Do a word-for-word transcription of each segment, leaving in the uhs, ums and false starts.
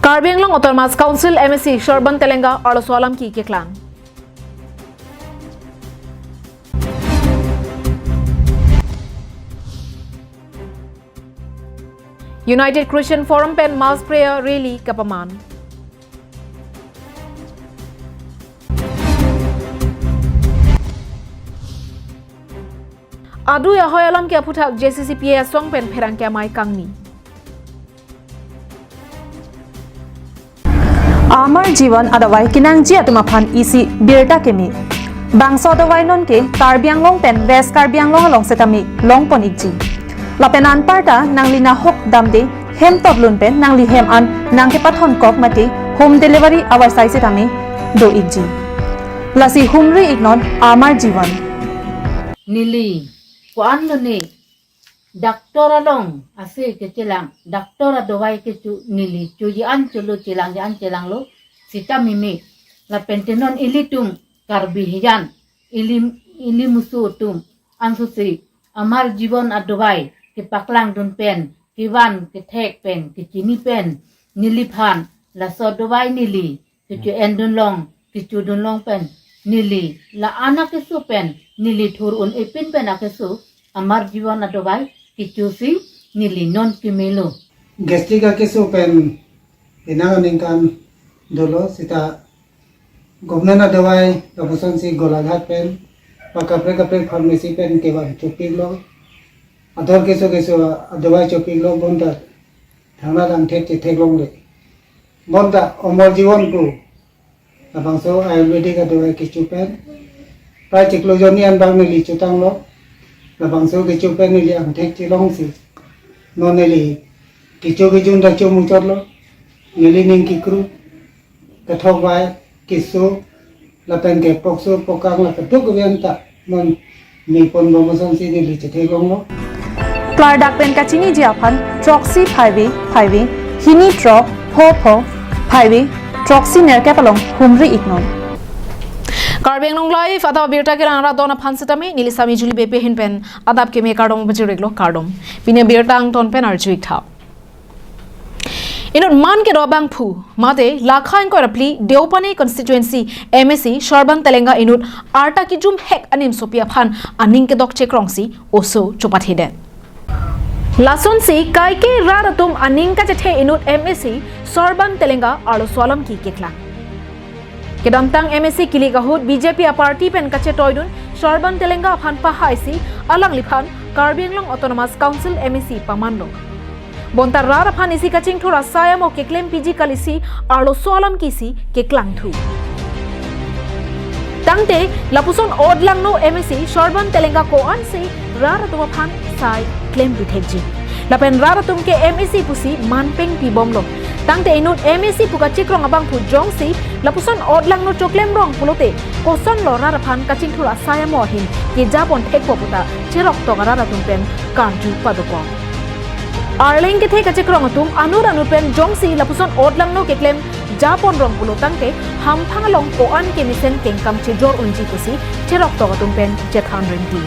Karbi Anglong Autonomous Council M A C Sorban Telenga arloso alam ki keklang. United Christian Forum pen mass prayer rally kapaman. Adui ahoi alam ke aphuthak J C C P A asong pen pherangke amei kangni. Amar Jiwan adavai kenangji atum aphan isi birta keme. Bangso adavai non ke Karbi Anglong pen West Karbi Anglong along setame longpon ikji. Lapen anparta nangli nahok damde hem toplun pen nangli hem an nangkepathon kok mate home delivery avarsai setame do ikji. Lasi humri iknon Amar Jiwan. Neli ko-an lo ne doctor along ase kechelang, doctor adavai kecho neli choji an cholo, chelangji an chelanglo, sita mimi. Lapen te non ilitum Karbi hijan, ili, ili musu atum ansose Amar Jiwan adavai kepaklang dun pen, kevan kethek pen, kechini pen, neliphan laso adavai neli kecho en dun long, kecho dun long pen neli la-an akeso pen, neli thur un-e pin pen akeso Amar Jiwan adavai kechosi neli non kemelo. Gastric akeso pen penang aningkan dolo, sita government adavai lapuson si Golaghat pen, pa kaprek kaprek pharmacy pen kevan chopiklo. Ador keso keso adavai chopiklo, bonta thangnattang thek chetheklongle. Bonta Amar Jiwan pu labangso Ayurvedic adavai kecho pen prai chiklo jonni an bang neli chotanglo. Labangso kecho pen neli angthek chelongsi non neli kecho kejun ta chomuchotlo. Neli ning kekru, kethok vai, keso, lapen ke pokso pokang la keduk kevian ta non mepon bom asonsi neli chetheklonglo. Klardak pen kachiniji aphan throksi phaivi phaivi, hini throk pho pho phaivi, throksi nerkep along humri iknon. Karbi Anglong Live adap abirta kelang ra don aphan setame neli Sami Juli Beypi ahin pen adap keme kardom pajir-iklo, kardom. Pini abirta angton pen arju iktha. Inut man kedo abangphu mate lakha ingkoi ra phli Deopani constituency M A C Sorban Telenga inut arta kejum hek animsopi aphan aning kedok chekrongsi oso chopathidet. Lasonsi kaike rat atum aning kachethe inut M A C Sorban Telenga arloso alam ki keklang. Kedamtang M A C kilik ahut B J P aparty pen kachetoidun Sorban Telenga aphan pahaisi alangliphan Karbi Anglong Autonomous Council M A C pamanlo. Bonta rat aphan isi kachingthur asai amo keklempiji kalisi arloso alam kisi keklangthu. Tangte lapuson odlangno M A C Sorban Telenga ko-ansi rat atum aphan sai klempithekji. Lapen rat atum ke M A C pusi manpeng pibomlo. Tangte inut M A C pu kachekrong abangphu jongsi lapuson odlangno choklemrong pulote kosonlo rat aphan kachingthur asai amo ahin kejapon thekpo puta cheroktok arat atum pen karju padokok. Arleng kethe kachekrong atum anut anut pen jongsi lapuson odlangno keklem japonrong pulo tangte hamphang along ko-an kemesen kengkam chejor unji pusi cheroktok atum pen chethan rinti.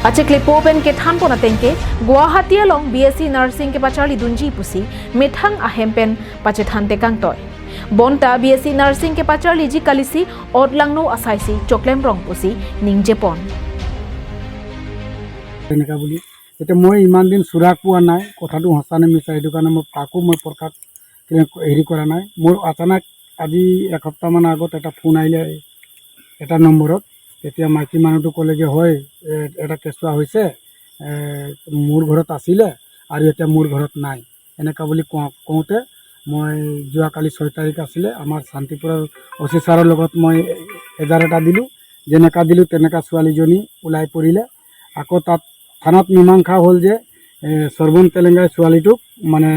Achiklepo pen kethanpon ateng ke Guwahati along B S C nursing kepacharlidunji pusi methang ahem pen pachethan tekangtoi. Bonta B S C nursing kepacharliji kalisi odlangno asaisi choklemrong pusi ningjepon. তেনেকা বুলি। এতিয়া মই ইমান দিন চুৰাক পোৱা নাই, কথাটো সঁচা নে মিছা সেইটো কাৰণে মই কাকো মই প্ৰকাশ হেৰি কৰা নাই। মোৰ আচানক আজি এসপ্তাহমান আগত এটা ফোন আহিলে এটা নম্বৰত। তেতিয়া মাইকী মানুহটো ক'লে যে, "হয়, এ, এটা কেঁচুৱা হৈছে, এ, মোৰ ঘৰত আছিলে আৰু এতিয়া মোৰ ঘৰত নাই।" এনেকা বুলি কওঁ-, কওঁতে মই যোৱাকালি ছয় তাৰিখ আছিলে, আমাৰ শান্তিপুৰৰ অ চি ছাৰৰ লগত মই এজাহাৰ এটা দিলোঁ। যেনেকা দিলোঁ, তেনেকা ছোৱালীজনী ওলাই পৰিলে। আকৌ তাত থানাত মীমাংসা হ'ল যে, এ, সৰ্বন তেলেংগাই ছোৱালীটোক মানে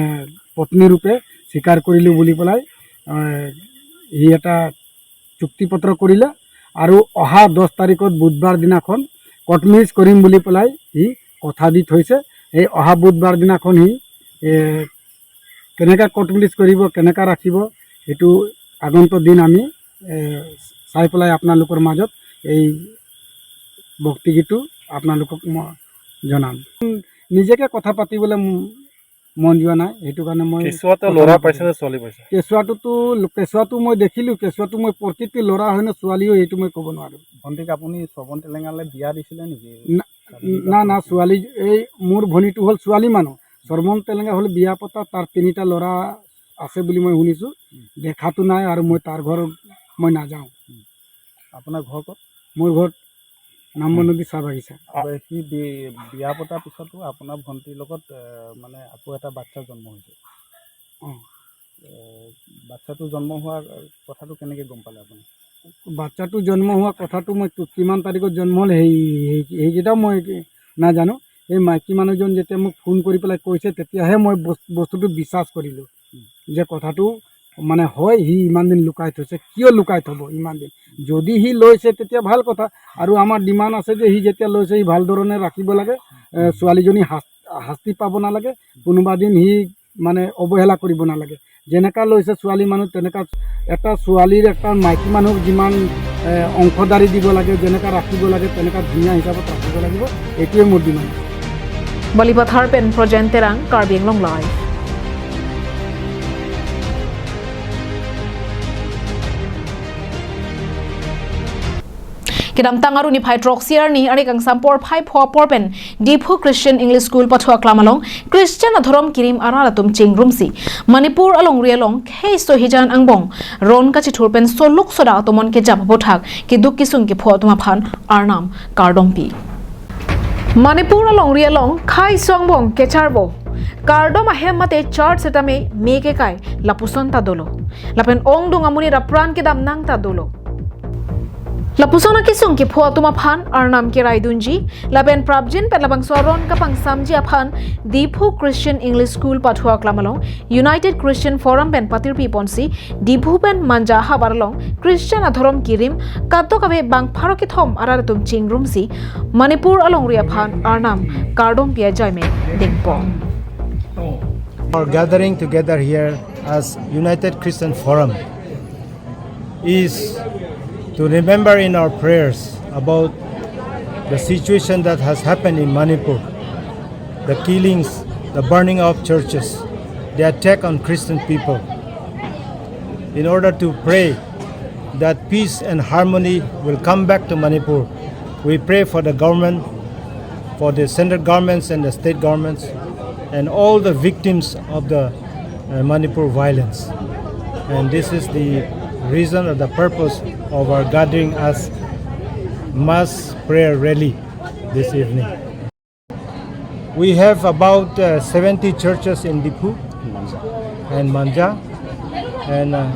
পত্নী ৰূপে স্বীকাৰ কৰিলোঁ বুলি পেলাই, এ, সি এটা চুক্তিপত্ৰ কৰিলে আৰু অহা দহ তাৰিখত বুধবাৰ দিনাখন কৰ্ট মেৰেজ কৰিম বুলি পেলাই সি কথা দি থৈছে। এই অহা বুধবাৰ দিনাখন সি, এ, কেনেকা কৰ্ট মেৰেজ কৰিব, কেনেকা ৰাখিব, সেইটো আগন্তুক দিন আমি, এ, চাই পেলাই আপোনালোকৰ মাজত এই ভক্তি গীতটো আপোনালোকক মই জনাম। নিজকে কথা পাতিবলৈ ম-, মন যোৱা নাই। সেইটো কাৰণে মই কেঁচুৱাটো কথা ল'ৰা নাপাতিলো। পাইছে নে ছোৱালী পাইছে? কেঁচুৱাটোতো, কেঁচুৱাটো মই দেখিলো, কেঁচুৱাটো মই প্ৰকৃতি ল'ৰা হয় নে ছোৱালী হয়, এইটো মই ক'ব নোৱাৰো। ভণ্টিক আপুনি শ্ৰৱণ টেলেঙালে বিয়া দিছিলে নেকি? না, না, না, ছোৱালী, এই মোৰ ভনীটো হ'ল ছোৱালী মানুহ। শ্ৰৱণ টেলেঙা হ'ল বিয়া পতা, তাৰ তিনিটা ল'ৰা আছে বুলি মই শুনিছো। দেখাতো নাই আৰু মই তাৰ ঘৰ মই নাযাওঁ। আপোনাৰ ঘৰ ক'ত? মোৰ ঘৰ নামবনদী চাহ বাগিচা। আৰু সি বি-, বিয়া পতাৰ পিছতো আপোনাৰ ভণ্টিৰ লগত, এ, মানে আকৌ এটা বাচ্ছা জন্ম হৈছে। অ। এ, বাচ্ছাটো জন্ম হোৱাৰ কথাটো কেনেকে গম পালে আপুনি? বাচ্ছাটো জন্ম হোৱা কথাটো মই কি-, কিমান তাৰিখত জন্ম হ'ল সেই, সেই, সেইকেইটাও মই কি-, নাজানো। এই মাইকী মানুহজন যেতিয়া মোক ফোন কৰি পেলাই কৈছে, তেতিয়াহে মই বস-, বস্তুটো বিশ্বাস কৰিলো যে কথাটো মানে হয়, সি ইমান দিন লুকাই থৈছে, কিয় লুকাই থব ইমান দিন? যদি সি লৈছে, তেতিয়া ভাল কথা। আৰু আমাৰ ডিমাণ্ড আছে যে সি যেতিয়া লৈছে, সি ভাল ধৰণে ৰাখিব লাগে। এ, ছোৱালীজনী শাস-, শাস্তি পাব নালাগে, কোনোবা দিন সি মানে অৱহেলা কৰিব নালাগে। যেনেকা লৈছে ছোৱালী মানুহ, তেনেকা এটা ছোৱালীৰ, এটা মাইকী মানুহক যিমান, এ, অংশীদাৰী দিব লাগে, যেনেকা ৰাখিব লাগে, তেনেকা ধুনীয়া হিচাপত ৰাখিব লাগিব, এইটোৱে মোৰ demand. Balipathar pen Projen Terang, Karbi Anglong Live. Kedamtang Aru niphai throksi arni, arni kangsam porphai pho apor pen Diphu Christian English School pathu aklam along Christian adhorom kirim arat atum chingrumsi Manipur alongri along khei sohijan angbong ron kachithur pen soluk soda atomon kejap aphuthak keduk kesung kepho atum aphan Arnam kardom pi. Manipur alongri along khei so angbong kecharbo, kardom ahem mate church setame me kekai lapuson ta dolo. Lapen ongdung amonit apran kedam nang ta dolo. Lapuson akesung kepho atum aphan Arnam keraidunji, lapen prapjin pen labangso aron kapangsamji aphan Diphu Christian English School pathu aklam along United Christian Forum pen patirpi ponsi Diphu pen Manja havar along Christian adhorom kirim katok ave bang pharo kethom arat atum chingrumsi Manipur alongri aphan Arnam kardom pi ajai me dengpon. Our gathering together here as United Christian Forum is to remember in our prayers about the situation that has happened in Manipur, the killings, the burning of churches, the attack on Christian people, in order to pray that peace and harmony will come back to Manipur. We pray for the government, for the central governments and the state governments, and all the victims of the, uh, Manipur violence. And this is the reason or the purpose of our gathering as mass prayer rally this evening. We have about, uh, seventy churches in Diphu and Manja, and, uh,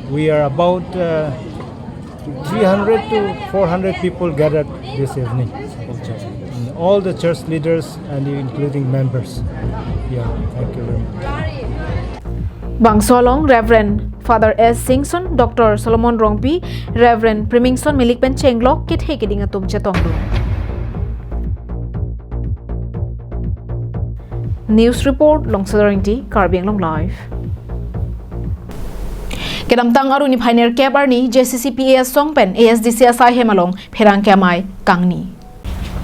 we are about, uh, three hundred to four hundred people gathered this evening. In all the church leaders and including members. Yeah, thank you very much. Bangso along Reverend Father S Singson, Doctor Solomon Rongpi, Reverend Primingson Milik pen chenglok kethe keding atum chetongdun. News report, Longsedar Ingti, Karbi Anglong Live. Kedamtang Aru niphai nerkep arni J C C P A asong pen A S D C asai hem along pherangke amei kangni.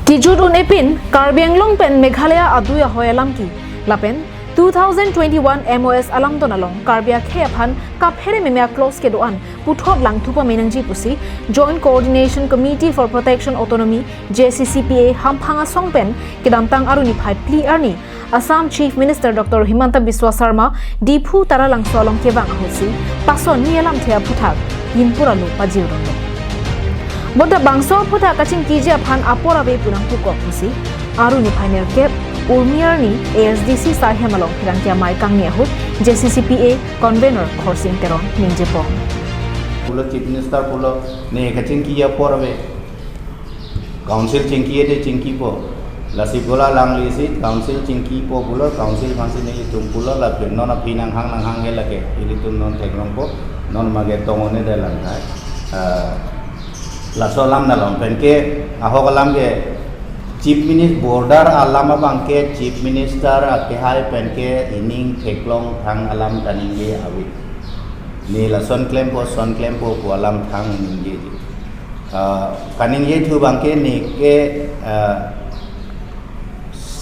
Kijut un-epin Karbi Anglong pen Meghalaya adui ahoi alam ki lapen two thousand twenty-one M O S alamdon along Karbi akhei aphan kaphere meme a-clause kedo-an puthot langthu pame nangji pusi Joint Coordination Committee for Protection Autonomy, J C C P A, hamphang asong pen kedamtang Aru niphai phli arni Assam Chief Minister Doctor Himanta Biswa Sarma Diphu Taralangso along kevang ahutsi pasonni alamthe aphuthak Inpur alo pajir dolo. Bonta bangso aphuthak kachingkiji aphan apor ave pu nangpukok pusi Aru niphai nerkep Urmi arni A S D C asai hem along pherangke amei kangni ahut J C C P A convener Khorsing Teron ningjepon. Pulo Chief Minister pulo ne kachingki apor ave. Council chingki ede chingkipo. Lasi bola langlesi council chingkipo pulo, council aphansi nelitum pulo, lapen non aphi nanghang nanghang ke lake, ilitum non theklongpo, non mage tong-un-e de lang kai. Ah, laso alam nalong penke ahok alam ke Chief Minister, border alam abang ke Chief Minister akehai penke ining theklong thang alam kaningje ave. Ne lason klempo, son klempo pu alam thang ningjeji. Ah, kaningjethu abang ke neke, ah,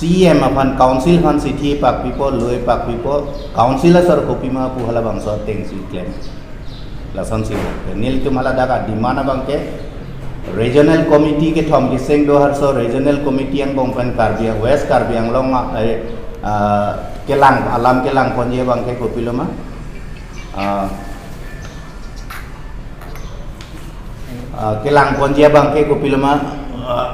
C E M aphan, council aphan chithi pakpipo, loi pakpipo, council asor kopima pu halabangso atengsi klem. Lasonsi nelitum haladak a-demand abangke regional committee kethom keseng do, harso regional committee angbong pen Karbi Ang-, West Karbi Anglong a, eh, ah, kelang, alam kelangponji abangke kopiloma, ah, ah, kelangponji abangke kopiloma, ah,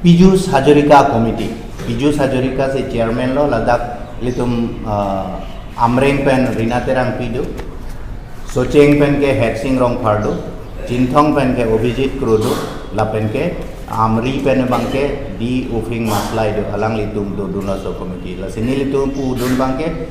Piyush Hazarika Committee. Piyush Hazarika si chairman lo, ladak ilitum, ah, Amreng pen Rina Terangpi do, Socheng pen ke Hetsing Rongphar do, Chinthong pen ke Abhijit Kro do, lapen ke Amri pen abangke D Uphing Maslai do, alanglitum dodun laso committee. Lasi nelitum pudun abangke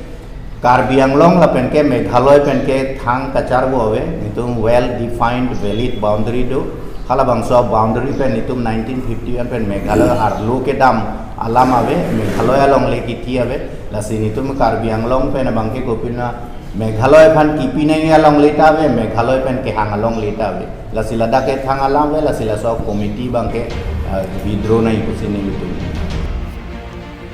Karbi Anglong lapen ke Meghalaya pen ke thang kacharvo ave, nelitum well defined valid boundary do. Halabangso boundary pen nelitum nineteen fifty-one pen Meghalaya arlo kedam alam ave, Meghalaya alongle kithi ave. Lasi nelitum Karbi Anglong pen abangke kopiloma Meghalaya aphan kipi nangji alongle ta ave, Meghalaya pen kehang alongle ta ave. Lasi ladak ke thang alam ave, lasi laso committee abangke, ah, withdraw nangji pusi nelitum.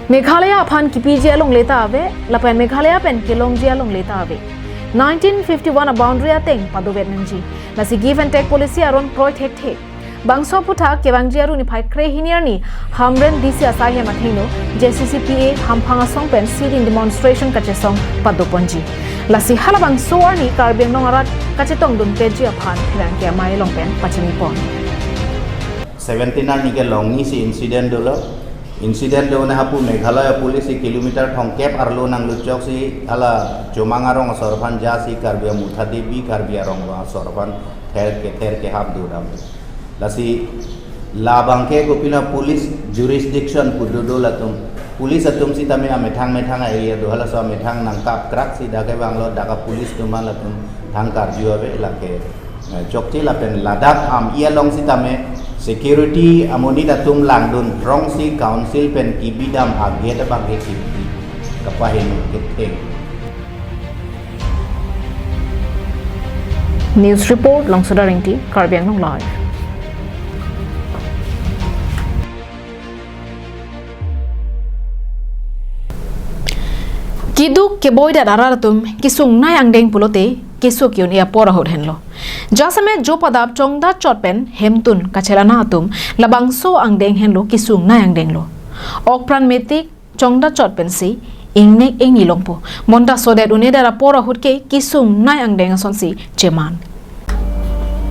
Meghalaya aphan kipiji alongle ta ave, lapen Meghalaya pen kelongji alongle ta ave. Nineteen fifty-one a-boundary ateng padovet nangji. Lasi give and take policy aron kroi thekthe. Bangso aphuthak kevangji arni niphai krehini arni Hamren D C asai hem athengno J C C P A hamphang asong pen sit-in demonstration kachesong padoponji. Lasi halabangso arni Karbi Anglong arat kachetongdunpetji aphan pherangke amei along pen pachinipon. Seventeen arni kelongni si incident dolo. Incident dona hapu Meghalaya police si kilometer thomkep arlo nangluchok si hala Chomang arong asor aphan ja si Karbi Amutha Devi Karbi arong asor aphan ther kether kehap dodam. Lasi labangke kopiloma police jurisdiction pu dodo latum. Police atum sitame amethang methang a-area do, halaso amethang nangkapkrak si dak kevanglo, dak a-police atum an latum thang karju ave lake. Eh, chokche lapen ladak Amri along sitame security amonit atum langdun throngsi council pen kibidam a-gate abangke kibi kapaheno ketheng. News report, Longsoda Ingti, Karbi Anglong Live. Keduk keboidat arat atum kesungnei angdeng pulote keso ke-un-e apor ahut henlo. Jasemet jo padap chongdat chot pen hemtun kachelana atum labangso angdeng henlo, kesungnei angdeng lo. Okpran metik chongdat chot pensi ingnek ingni longpo. Bonta sodet un-edet apor ahut ke kesungnei angdeng asonsi cheman.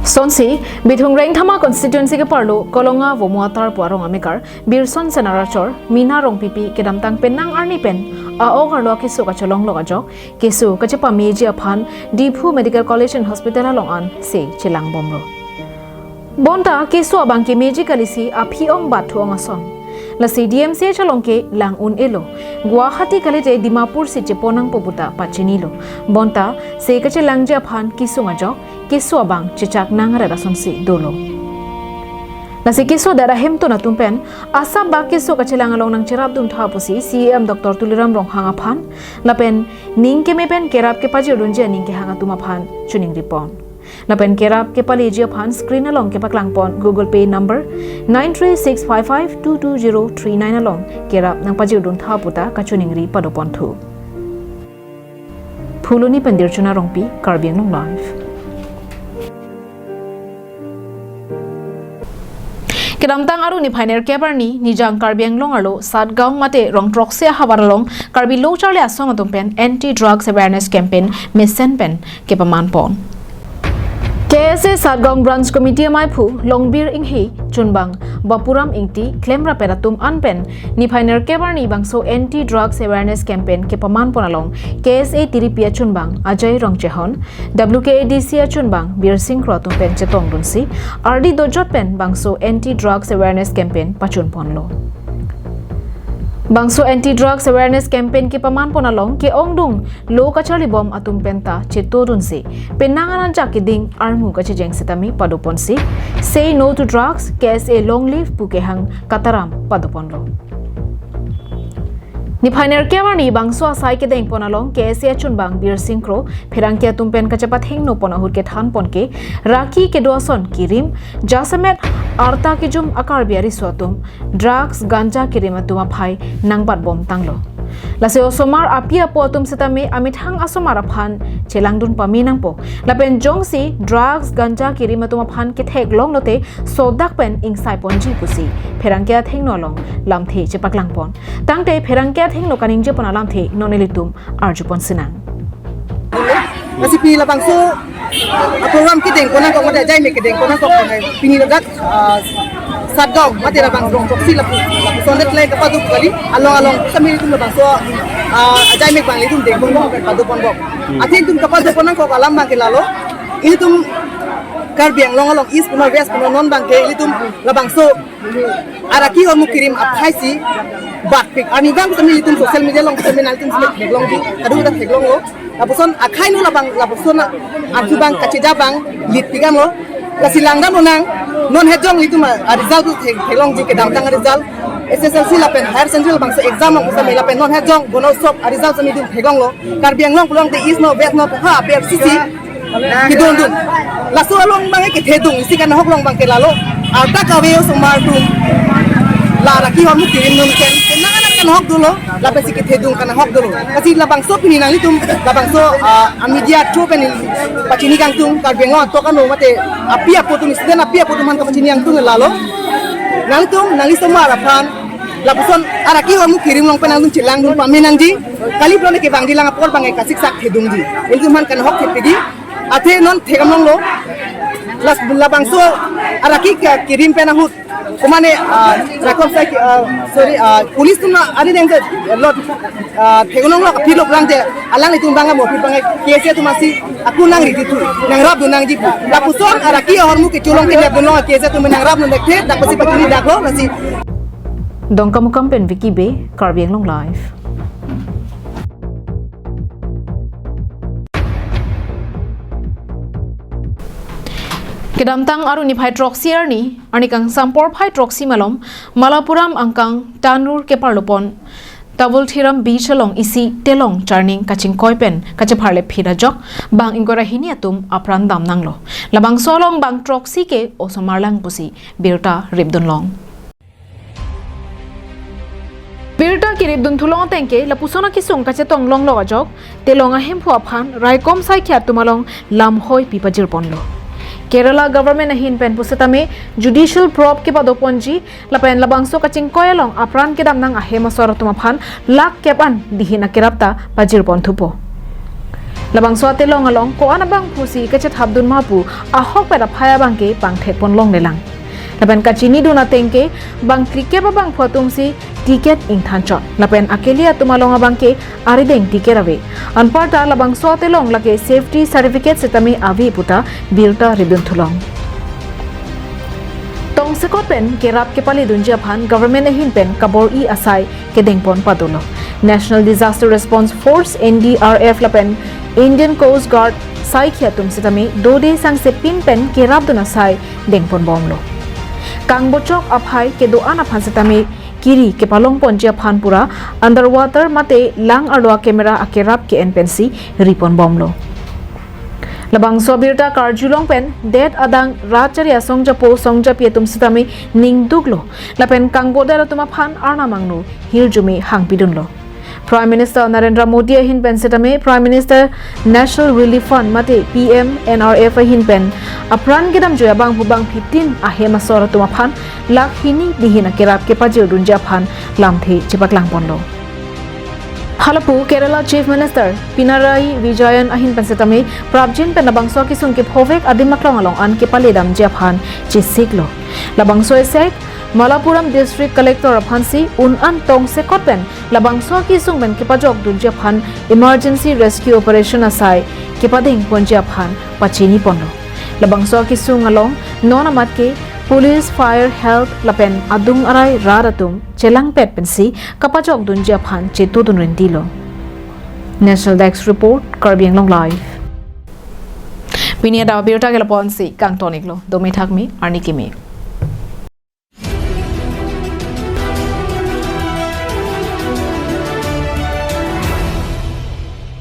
Sonsi, Bithung Rengthama constituency keparlo Kolonga Vomoatar pu arong amekar Birson Sen arachor Mina Rongpipi kedamtang penang arni pen a-ok arlo keso kachelonglok ajok, keso kachepameji aphan Diphu Medical College and Hospital along an se chelangbomlo. Bonta keso abang kemeji kalisi aphi-ong bat thu-ong ason. Lasi D M C H along ke lang un-elo. Guwahati kalite Dimapur si cheponangpo puta pachinilo. Bonta se kachelangji aphan kesung ajok, keso abang chechak nang arat asonsi dolo. Lasi kesodet ahemtun atum pen asap bak keso kachelang along nangcherapdun tha pusi C E M Doctor Tuliram Ronghang aphan lapen ning keme pen kerap kepajirdunji aning kehang atum aphan choningripon. Lapen kerap kepaleji aphan screen along kepaklangpon Google Pay number nine three six five five two two zero three nine along kerap nangpajirdun tha puta kachoningri padoponthu. Phuloni pen Dirchuna Rongpi, Karbi Anglong Live. Kedamtang arni niphai nerkep arni Nijang Karbi Anglong arlo Satgaon mate Rongtroksi ahavar along Karbi Lo Charli Asong atum pen Anti Drugs Awareness Campaign mesen pen kepamanpon. K S A Satgaon Branch Committee amaiphu Longbir Inghi, chunbang Bapuram Ingti, klemrappet atum an pen niphai nerkep arni bangso Anti Drugs Awareness Campaign kepamanpon along K S A Tiripi achunbang Ajay Rongchehon, W K A D C achunbang Birsing Kro atum pen chetongdunsi ardi dojot pen bangso Anti Drugs Awareness Campaign pachunponlo. Bangso Anti Drugs Awareness Campaign kepamanpon along ke-ongdung lo kacharlibom atum penta chetodunsi penang ananchak keding armu kachejeng sitame padoponsi Say No to Drugs, K S A Long Live pu kehang kataram padoponlo. Niphai nerkep arni bangso asai kedengpon along K S A achunbang Birsing Kro pherangke atum pen kachepathengno pon ahut kethan pon ke raki kedo ason kirim, jasemet arta kejum a-Karbi ariso atum drugs, ganja kirim atum aphai nangbatbom tanglo. Lasi osomar api apo atum sitame amethang asomar aphan chelangdun pame nangpo. Lapen jongsi drugs, ganja kirim atum aphan ketheklong lote sodak pen ingsai ponji pusi pherangke athengno along lamthe chepaklang pon. Tangte pherangke athengno kaningje pon alamthe non ilitum arju pon sinang. Lasi pini labangso a-program kedengpon nangkok mate ajaimek kedengpon nangkok pini ladak, ah, Satgaon mate labang rong choksi lapu, lapuson det le kapado kali, along along sami ilitum labangso, ah, ajaimek abang ilitum dengpon bom, pado pon bom. Athe ilitum kapado pon nangkok alam abang ke lalo, ilitum Karbi Anglong along East punon West punon non abang ke ilitum labangso araki ahormu kirim aphai si batpik. Arni abang sami ilitum social media along sami nangtum sami theklongji, kadokave ta theklonglo. Lapuson akhai nu labang, lapuson arju abang kacheja abang litpik anlo. Lasi langdam lonang, non het jong ilitum a-result tu thek-, theklongji, kedamtang a-result. S S L C lapen higher secondary labangso exam along sami lapen non het jong Gonotsov a-result sami ilitum theklonglo. Karbi Anglong pulote East no West no ha apher sisi kedondun. Laso along abang kethedung isi kanahok along abang ke lalo. Arta kave osomar atum la araki ahormu kirim atum pen, pen nang anak kanahok dolo, lapen si kethedung kanahok dolo. Lasi labangso pini nanglitum, labangso, ah, a-media through pen pachini kangtung, Karbi Anglong atok ano mate api apo atum, student api apo atum aphan kapachini kangtung lalo. Nanglitum, nangli osomar aphan lapuson araki ahormu kirim along pen nangtum chelangdun pame nangji. Kali pulote kevangji, lang apor abang kasiksak thedungji. Ilitum aphan kanahok thepikji. Athe non thekam longlo. Las labangso araki ke kirim pen ahut, komane, ah, raikom asai ke, ah, sorry, ah, police atum na ari deng je lot, ah, theklonglo, kapilok lang je, alanglitum abang mo pi abang K S A atum asi, ako nangri ditu, nangrapdun nangji pu. Lapuson araki ahormu kecho along kenepdun along K S A atum nangrapdun dekte, dak pasi pachini daklo, lasi. Dongkamukam pen Vicky Bey, Karbi Anglong Live. Kedamtang Aru niphai throksi arni, arni kangsam porphai throksi malom, Malapuram angkang Tanur keparlopon Tawulthiram Beach along isi telong charning kachingkoi pen kachepharle phit ajok bang ingkoi ra hini atum apran damnanglo. Labangso along bang throksi ke osomar lang pusi birta ripdunlong. Birta keripdun thulong ateng ke lapuson akesung kachetong longlok ajok telong ahemphu aphan raikom saikhi atum along lamhoi pi pajirponlo. Kerala government ahin pen pusitame judicial probe kepadoponji lapen labangso kachingkoi along apran kedamnang ahem asor atum aphan lakh kep an dihin akerap ta pajirpon thupo. Labangso atelong along ko-an abangphusi kachethapdun ma pu ahokpet aphai abang ke pangthekpon longlelang. Lapen kachinidun ateng ke bang krikep abangphu atumsi ticket ingthanchot. Lapen akeli atum along abang ke arideng ticket ave. Anparta labangso atelong lake safety certificate sitame ave puta birta ripdun thulong. Tongsekot pen kerap kepaledunji aphan government ahin pen kabor-i asai kedengpon padolo. National Disaster Response Force, N D R F lapen Indian Coast Guard saikhi atum sitame dode sangsepin pen kerapdun asai dengponbomlo. Kangbochok aphai kedo-an aphan sitame kiri kepalongponji aphan pura underwater mate lang arlo a-camera akerap ke-en pensi riponbomlo. Labangso abirta karjulong pen det adang rat chari asong japo song japi atum sitame ningduklo. Lapen kangbodet atum aphan arnam angno hirjume hangpidunlo. Prime Minister Narendra Modi ahin pen sitame Prime Minister National Relief Fund mate P M N R F ahin pen apran kedamjui abangphu bangphitin ahem asor atum aphan lakh hini dihin akerap kepajirdunji aphan lamthe chepaklangponlo. Halapu Kerala Chief Minister Pinarayi Vijayan ahin pen sitame prapjin pen labangso akesung kephovek adim aklong along an kepaledamji aphan chesiklo. Labangso esek Malappuram District Collector aphansi un-an tongsekot pen labangso akesung pen kepajokdunji aphan emergency rescue operation asai kepadengponji aphan pachiniponlo. Labangso akesung along non amat ke police, fire, health lapen adung arai rat atum chelangpet pensi kapajokdunji aphan chetudun rentilo. National Desk Report, Karbi Anglong Live. Pini adap abirta ke lapu-ansi kangtoniklo, dome thakme, arni keme.